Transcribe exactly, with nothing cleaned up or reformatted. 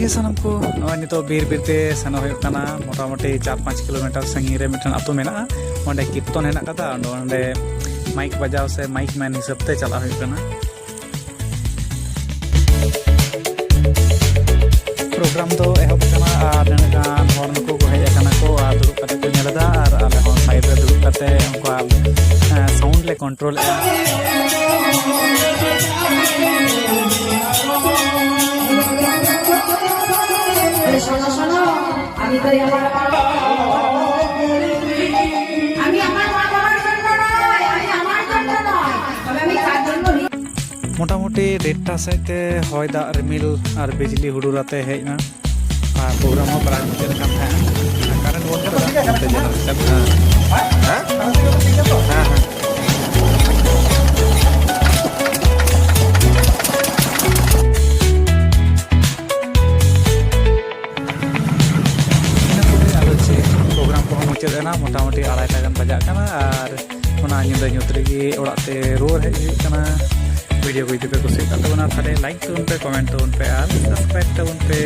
ᱥᱟᱱᱟᱢ ᱠᱚ, ᱱᱚᱜᱼᱚᱭ ᱱᱤᱛᱚᱜ ᱵᱤᱨ ᱵᱤᱨ ᱛᱮ ᱥᱮᱱᱚᱜ ᱦᱩᱭᱩᱜ ᱠᱟᱱᱟ᱾ ᱢᱚᱴᱟᱢᱩᱴᱤ ᱪᱟᱨ ᱯᱟᱸᱪ ᱠᱤᱞᱳᱢᱤᱴᱟᱨ ᱥᱟᱺᱜᱤᱧ ᱨᱮ ᱢᱤᱫᱴᱟᱝ ᱟᱹᱛᱩ ᱢᱮᱱᱟᱜᱼᱟ, ᱚᱸᱰᱮ ᱠᱤᱨᱛᱚᱱ ᱦᱮᱱᱟᱜ ᱠᱟᱫᱟ᱾ ᱚᱸᱰᱮ, ᱚᱸᱰᱮ ᱢᱟᱭᱤᱠ ᱵᱟᱡᱟᱣ ᱥᱮ ᱢᱟᱭᱤᱠ ᱢᱮᱱ ᱦᱤᱥᱟᱹᱵ ᱛᱮ ᱪᱟᱞᱟᱜ ᱦᱩᱭᱩᱜ ᱠᱟᱱᱟ᱾ ᱯᱨᱳᱜᱨᱟᱢ ᱫᱚ ᱮᱦᱚᱵ ᱟᱠᱟᱱᱟ ᱟᱨ ᱱᱩᱱᱟᱹᱜ ᱜᱟᱱ ᱦᱚᱲ ᱱᱩᱠᱩ ᱠᱚ ᱦᱮᱡ ᱟᱠᱟᱱᱟ ᱠᱚ ᱟᱨ ᱫᱩᱲᱩᱵ ᱠᱟᱛᱮ ᱠᱚ ᱧᱮᱞ ᱮᱫᱟ ᱟᱨ ᱟᱞᱮ ᱦᱚᱸ ᱥᱟᱭᱤᱰ ᱨᱮ ᱫᱩᱲᱩᱵ ᱠᱟᱛᱮ ᱩᱱᱠᱩᱣᱟᱜ, ᱮᱸ, ᱥᱟᱣᱩᱱᱰ ᱞᱮ ᱠᱚᱱᱴᱨᱳᱞᱮᱫᱼᱟ᱾ শোনো, শোনো, আমি তো আমার, আমি আমার মা বাবার জন্য নয়, আমি আমার জন্য নয়, তবে আমি কার জন্য? ᱢᱚᱴᱟᱢᱩᱴᱤ ᱰᱮᱴᱴᱟ ᱥᱮᱫ ᱛᱮ ᱦᱚᱭ ᱫᱟᱜ ᱨᱤᱢᱤᱞ ᱟᱨ ᱵᱤᱡᱽᱞᱤ ᱦᱩᱰᱩᱨ ᱟᱛᱮ ᱦᱮᱡ ᱮᱱᱟ᱾ ᱟᱨ ᱯᱨᱳᱜᱨᱟᱢ ᱦᱚᱸ ᱯᱨᱟᱭ ᱢᱩᱪᱟᱹᱫ ᱟᱠᱟᱱ ᱛᱟᱦᱮᱸᱱᱟ᱾ ᱠᱟᱨᱮᱱᱴ ᱵᱚᱱᱫ ᱠᱟᱫᱟ, ᱚᱱᱛᱮ ᱡᱮᱱᱟᱨᱮᱴ ᱪᱟᱞᱩ᱾ ᱦᱮᱸ? ᱦᱮᱸ? ᱦᱮᱸ, ᱦᱮᱸ᱾ ᱤᱱᱟᱹ ᱯᱚᱨᱮ ᱟᱫᱚ ᱪᱮᱫ, ᱯᱨᱳᱜᱨᱟᱢ ᱠᱚᱦᱚᱸ ᱢᱩᱪᱟᱹᱫ ᱮᱱᱟ, ᱢᱚᱴᱟᱢᱩᱴᱤ ᱟᱲᱟᱭᱴᱟ ᱜᱟᱱ ᱵᱟᱡᱟᱜ ᱠᱟᱱᱟ᱾ ᱟᱨ ᱚᱱᱟ ᱧᱤᱫᱟᱹ ᱧᱩᱛ ᱨᱮᱜᱮ ᱚᱲᱟᱜ ᱛᱮ ᱨᱩᱣᱟᱹᱲ ᱦᱮᱡ ᱦᱩᱭᱩᱜ ᱠᱟᱱᱟ᱾ ᱵᱷᱤᱰᱤᱭᱳ ᱠᱚ ᱡᱩᱫᱤ ᱯᱮ ᱠᱩᱥᱤᱭᱟᱜ ᱠᱟᱱ ᱛᱟᱵᱚᱱᱟ, ᱛᱟᱦᱞᱮ ᱞᱟᱭᱤᱠ ᱛᱟᱵᱚᱱ ᱯᱮ, ᱠᱚᱢᱮᱱᱴ ᱛᱟᱵᱚᱱ ᱯᱮ ᱟᱨ ᱥᱟᱵᱥᱠᱨᱟᱭᱤᱵ ᱛᱟᱵᱚᱱ ᱯᱮ᱾